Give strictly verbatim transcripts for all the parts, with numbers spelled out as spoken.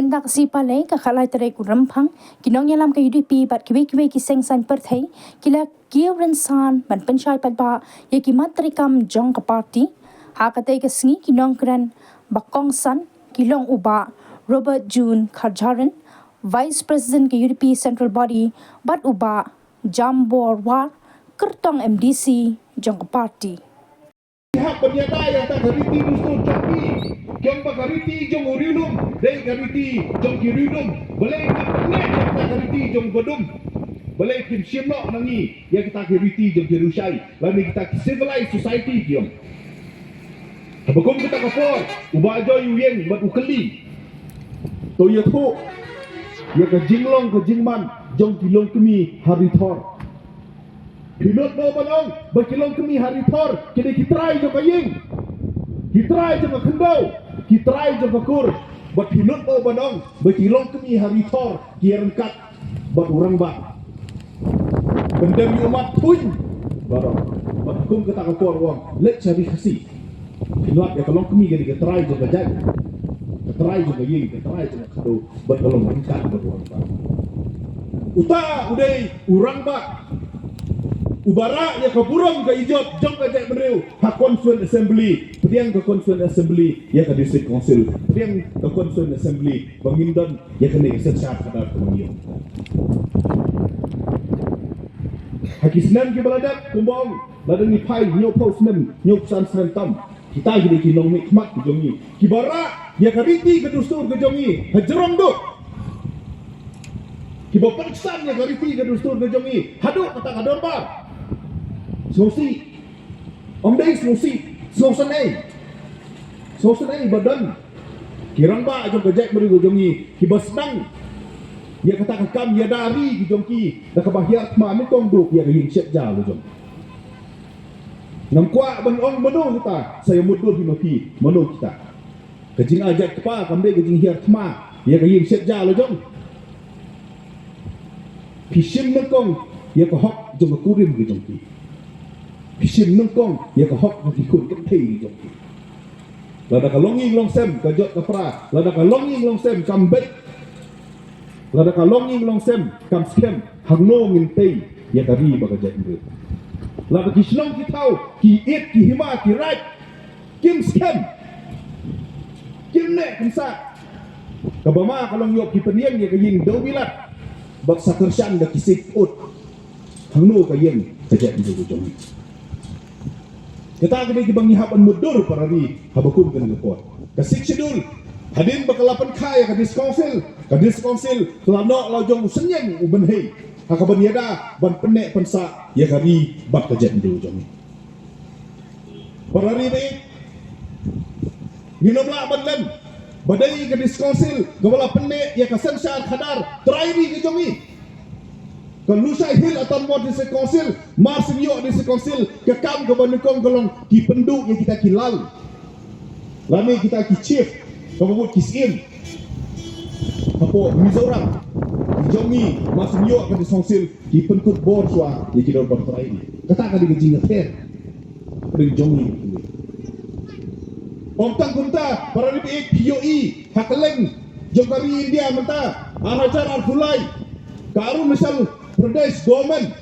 Ynda ka sngi Palei ka khatlai tarik u Rymphang, ki nongïalam ka U D P bad kiwei kiwei ki seng saiñ pyrthei ki la kiew rynsan ban pynshai paidbah ïa ki mat treikam jong ka party. Ha katei ka sngi ki nongkren ba kongsan ki long u Bah Robert June Kharjahrin, Vice President ka U D P Central Body, bad u Bah Jambor War, kyrtong M D C jong ka party. Hap ban ïada ïa kata ka riti dustur jong ki. Khlem ba ka riti jong u riewlum dei ka riti jong ki riewlum. Balei hap ban leh ïa kata ka riti jong u badum? Balei kim shim noh na ngi ïa kata ka riti jong ki riewshai lane kita ki civilized society ki ong? Haba kum kata ka por u Bah Joy u ïeng bad u kylli, to ïathuh ïa ka jinglong ka jingman jong ki longkmie ha Ri Thor. Phi nud mo ban ong ba ki longkmie ha Ri Thor ki dei ki trai jong ka ïing, ki trai jong ka khyndew, ki trai jong ka kur? Bad phi nud mo ban ong ba ki longkmie ha Ri Thor ki ïaryngkat bad u rangbah? Pyndem ïa u Mat Thuiñ baroh. Bad kum kata ka por u ong, leit sha Ri Khasi. Phi lap ïa ka longkmie ka dei ka trai jong ka jait, ka trai jong ka ïing, ka trai jong ka khyndew, bad ka long ryngkat bad u rangbah. Uta u dei u rangbah uba rah ïa ka burom ka ijot jong ka jaitbynriew ha Constituent Assembly, pdiang ka Constituent Assembly ïa ka District Council, pdiang ka Constituent Assembly ba ngin don ïa kane ka synshar khadar kaba ngi ïoh. Ha ki snem kiba la dep, kumba ong, lada ngi phai hynñiewphew snem, hynñiewphew san snem tam, kita ki dei ki nongmihkhmat ki jong ngi kiba rah ïa ka riti ka dustur ka jong ngi ha jrong duk, kiba pynksan ïa ka riti ka dustur ka jong ngi haduh kata ka dorbar. Sngewsih. Ym dei sngewsih, sngewsynei. Sngewsynei ba don ki rangbah jong ka jaitbynriew ka jong ngi kiba sdang ïa kata ka kam ïada ri ka jong ki da kaba hiar thma nyngkong duh ïa ka ïing shet ja la jong. Ngam kwah ban ong mano kita, sa ïa mutdur hi ma phi mano kita. Ka jingai jait kpa kam dei ka jinghiar thma ïa ka ïing shet ja la jong. Phi shim nyngkong ïa ka hok jong ka kurim ka jong ki. Phi shim nyngkong ïa ka hok jong ki khun kynthei ka jong ki. Lada ka longïing longsem ka jot ka pra, lada ka longïing longsem kam beit, lada ka longïing longsem kam skhem, hangno ngin tei ïa ka ri bad ka jaitbynriew? Lada ki shnong ki thaw, ki it, ki hima, ki raid kim skhem, kim neh kim sah, kaba ma ka long ïoh ki pynïeng ïa ka ïing dewbilat bad sa kyrshan da ki siej pyut, hangno ka ïeng ka jaitbynriew ka jong ngi? Kata ka dei kiba ngi hap ban mutdur para ri haba kum kane ka por. Ka Sixth Schedule, hadien ba ka la pynkha ïa ka District Council, ka District Council ka la noh la jong u synñiang u bynhei ha kaban ïada ban pynneh pynsah ïa ka ri bad ka jaitbynriew jong ngi. Para ri baieit, ngin ym lah ban lem ba dei ka District Council kaba la pynneh ïa ka synshar khadar trai ri ka jong ngi. Ka Lushai Hills Autonomous District Council, Marsing Ïoh District Council, ka kam kaba nyngkong ka long ki pynduh ïa kita ki lal lane kita ki chief, kaba mut ki syiem hapoh Mizoram. Ki jong ngi Marsing Ïoh ka District Council ki pynkut bor shuwa ïa ki dorbar trai ri. Kata ka dei ka jingïather. Pdeng jong ngi. Ym tang kumta, para ri baieit, phi ïohi ha kylleng jong ka ri India mynta, ar hajar arphew lai, ka Arunachal Pradesh government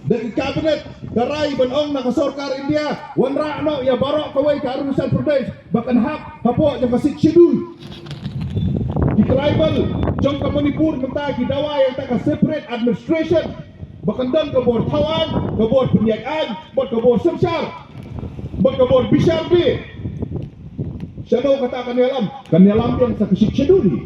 da ka cabinet ka rai ban ong na ka sorkar India, wanrah noh ïa baroh kawei ka Arunachal Pradesh ba kan hap hapoh jong ka Sixth Schedule. Ki tribal jong ka Manipur mynta ki dawa ïa kata ka separate administration, ba kan don ka bor thaw aiñ, ka bor pynïaid aiñ, bad ka bor synshar, bad ka bor bishar bih. Shano kata kan ïalam? Kan ïalam biang sa ka Sixth Schedule hi.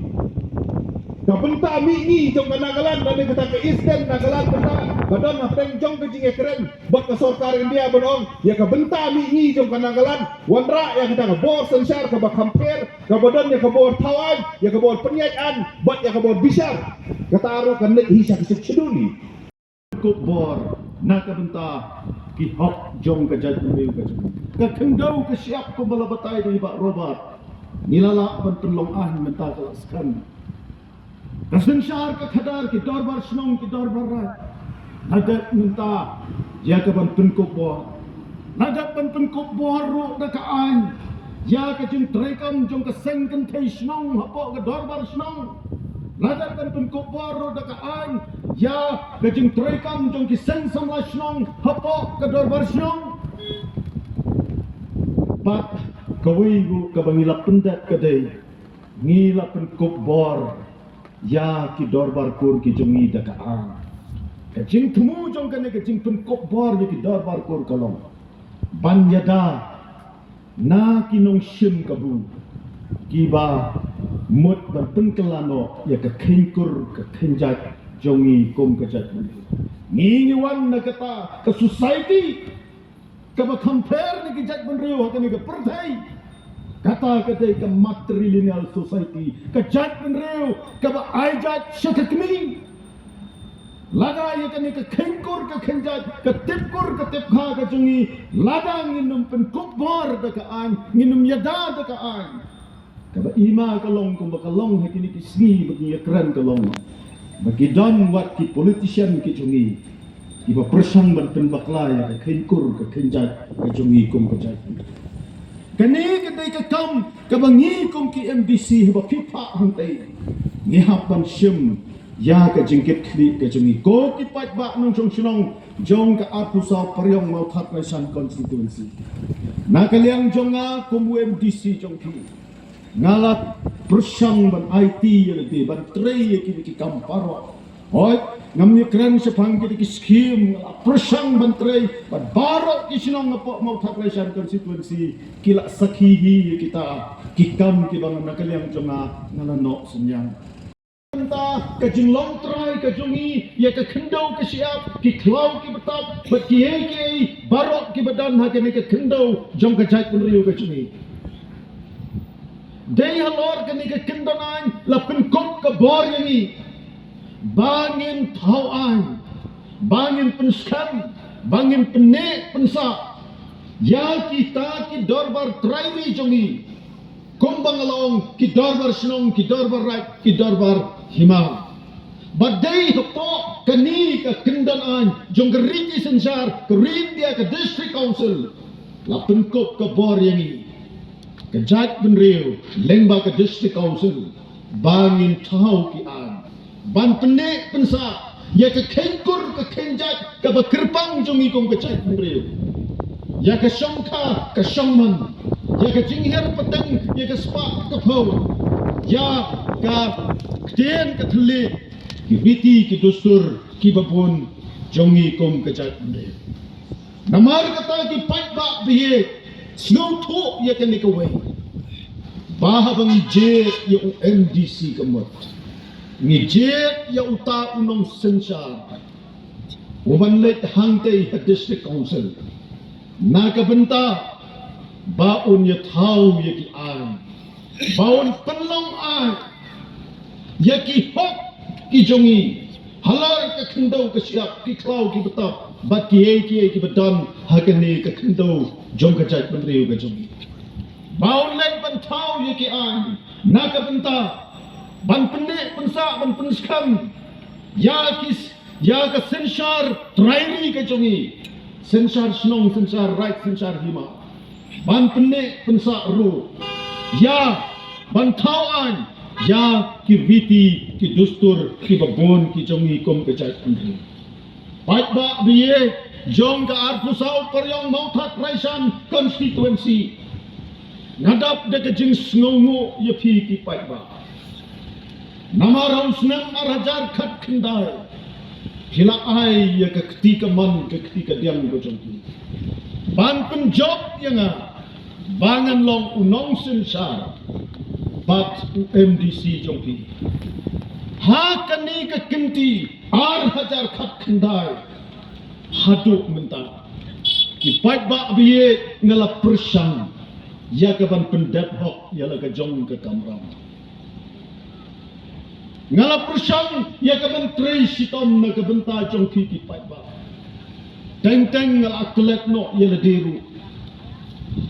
Ka bynta mihngi jong ka Nagaland lane kata ka Eastern Nagaland mynta ka don hapdeng jong ka jingïakren bad ka sorkar India ban ong ïa ka bynta mihngi jong ka Nagaland, wanrah ïa kata ka bor synshar kaba kham pher, kaba don ïa ka bor thaw aiñ, ïa ka bor pynïaid aiñ, bad ïa ka bor bishar. Kata ruh kan leit hi sha ka Sixth Schedule hi. Kup bor na ka bynta ki hok jong ka jaitbynriew ka jong ngi. Ka khyndew ka shyiap kumba la batai da i Bah Robert, ngi la lah ban pynlong aiñ mynta ka la skhem. Ka synshar ka khadar, ki dorbar shnong, ki dorbar raid, la dep mynta ïa ka ban pynkup bor. La dep ban pynkup bor ruh da ka aiñ. ïa ka jingtrei kam jong ka seng kynthei shnong hapoh ka dorbar shnong. Lada kan pynkup bor ruh da ka aiñ ïa ka jingtrei kam jong ki seng samla shnong hapoh ka dorbar shnong. Bad kawei ruh kaba ngi la pyndep ka dei, ngi la pynkup bor ïa ki dorbar kur ki jong ngi da ka aiñ. Ka jingthmu jong kane ka jingpynkup bor ïa ki dorbar kur ka long ban ïada na ki nongshim kabu kiba mut ban pynkylla noh ïa ka kheiñ kur ka kheiñ jait jong ngi kum ka jaitbynriew. Ngi ngi wan na kata ka society kaba compare na ki jaitbynriew ha kane ka pyrthei. Kata ka dei ka matrilineal society, ka jaitbynriew kaba ai jait sha ka kmie. Lada ïa kane ka kheiñ kur ka kheiñ jait, ka tip kur ka tip kha ka jong ngi, lada ngin ym pynkup bor da ka aiñ, ngin ym ïada da ka aiñ. Kaba ima ka long kumba ka long ha kine ki sngi ba ngi ïakren ka long ba ki don wat ki politician ki jong ngi kiba pyrshang ban pynbakla ïa ka kheiñ kur ka kheiñ jait ka jong ngi kum ka jait. Kane ka dei ka kam kaba ngi kum ki M D C haba phi phah hangtei ngi hap ban shim ïa ka jingkitkhlieh ka jong ngi ko ki paidbah nongshong shnong jong ka arphew saw Pariong Mawthadraishan constituency. Na ka liang jong nga kum u M D C jong phi, nga la pyrshang ban aiti ïa lade ban trei ïa kine ki kam baroh. Hooid, ngam ïakren shaphang kine ki skim, nga la pyrshang ban trei bad baroh ki shnong hapoh Mawthadraishan constituency ki la sakhi hi ïa kita ki kam kiba nga na ka liang jong nga nga la noh synñiang. Bynta ka jinglong trai ka jong ngi ïa ka khyndew ka shyiap, ki khlaw ki btap bad kiei kiei baroh kiba don ha kane ka khyndew jong ka jaitbynriew ka jong ngi. Dei halor kane ka kyndon aiñ la pynkup ka bor ïa ngi ba ngin thaw aiñ, ba ngin pynskhem, ba ngin pynneh pynsah ïa kita ki dorbar trai ri jong ngi. Kumba nga la ong, ki dorbar shnong, ki dorbar raid, ki dorbar hima. Bad dei hapoh kane ka kyndon aiñ jong ka riti synshar, ka Ri India, ka District Council la pynkup ka bor ïa ngi, ka jaitbynriew lyngba ka District Council, ba ngin thaw ki aiñ ban pynneh pynsah ïa ka kheiñ kur ka kheiñ jait kaba kyrpang jong ngi kum ka jaitbynriew, ïa ka shongkha ka shongman, ïa ka jinghiar pateng ïa ka spah ka phew, ïa ka ktien ka thylliej, ki riti ki dustur kiba bun jong ngi kum ka jaitbynriew. Namar kata ki paidbah ba ïeit, sngewthuh ïa kane kawei, ba haba ngi jied ïa u M D C ka mut, ngi jied ïa uta u nongsynshar uban leit hangtei ha District Council na ka bynta ba un ïathaw ïa ki aiñ, ba un pynlong aiñ ïa ki hok ki jong ngi halor ka khyndew ka shyiap, ki khlaw ki btap bad kiei kiei kiba don ha kane ka khyndew jong ka jaitbynriew ka jong ngi. Ba un leit ban thaw ïa ki aiñ na ka bynta ban pynneh pynsah, ban pynskhem ïa ki, ïa ka synshar trai ri ka jong ngi, synshar shnong, synshar raid, synshar hima. Ban pynneh pynsah ruh ïa, ban thaw aiñ ïa ki riti ki dustur kiba bun ki jong ngi kum ka jaitbynriew. Paidbah ba ïeit jong ka arphew saw Pariong Mawthadraishan constituency, nga dap da ka jingsngewnguh ïa phi ki paidbah. Namar ha u snem ar hajar khatkhyndai phi la ai ïa ka kti kamon ka kti kadiang ka jong phi ban pynjop ïa nga ba ngan long u nongsynshar bad u M D C jong phi. Ha kane ka kynti ar hajar khatkhyndai haduh mynta, ki paidbah ba ïeit, nga la pyrshang ïa ka ban pyndep hok ïa la ka jong ka kamram. Nga la pyrshang ïa ka ban trei shitom na ka bynta jong phi ki paidbah. Teng teng nga la klet noh ïa lade ruh.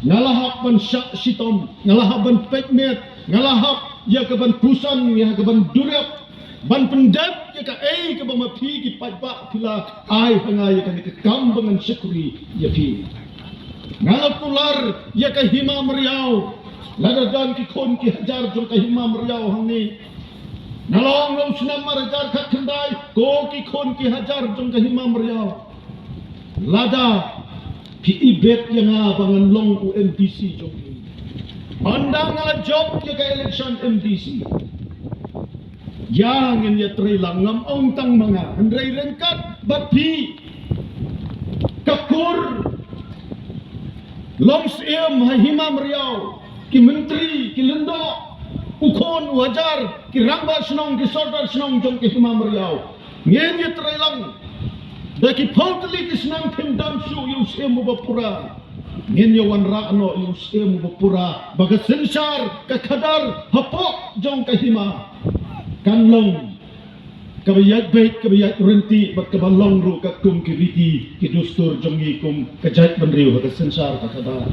Nga la hap ban shah shitom, nga la hap ban peit met, nga la hap ïa ka ban puson, ïa ka ban durep, ban pyndep ïa kaei kaba ma phi ki paidbah phi la ai ha nga ïa kane ka kam ba ngan shakri ïa phi. Nga la kular ïa ka hima mariaw, Lada don ki khun ki hajar jong ka Hima Mariaw hangne, na long u snem ar hajar khatkhyndai, ko ki khun ki hajar jong ka Hima Mariaw, lada phi ibet ïa nga ba ngan long u MDC jong phi, ynda nga la jop ïa ka election MDC, ïa ngin ïatrei lang, ngam ong tang ma nga, hynrei ryngkat bad phi, ka kur long syiem ha Hima Mariaw, ki myntri, ki lyngdoh, u khun u hajar, ki rangbah shnong, ki sordar shnong jong ka Hima Mariaw, ngin ïatrei lang. Da ki phew tylli ki snem phim don shuh ïa u syiem uba pura, ngin ïa wanrah noh ïa u syiem uba pura, ba ka synshar ka khadar hapoh jong ka hima kan long kaba ïaid beit, kaba ïaid ryntih, bad kaba long ruh katkum ki riti ki dustur jong ngi kum ka jaitbynriew ha ka synshar ka khadar.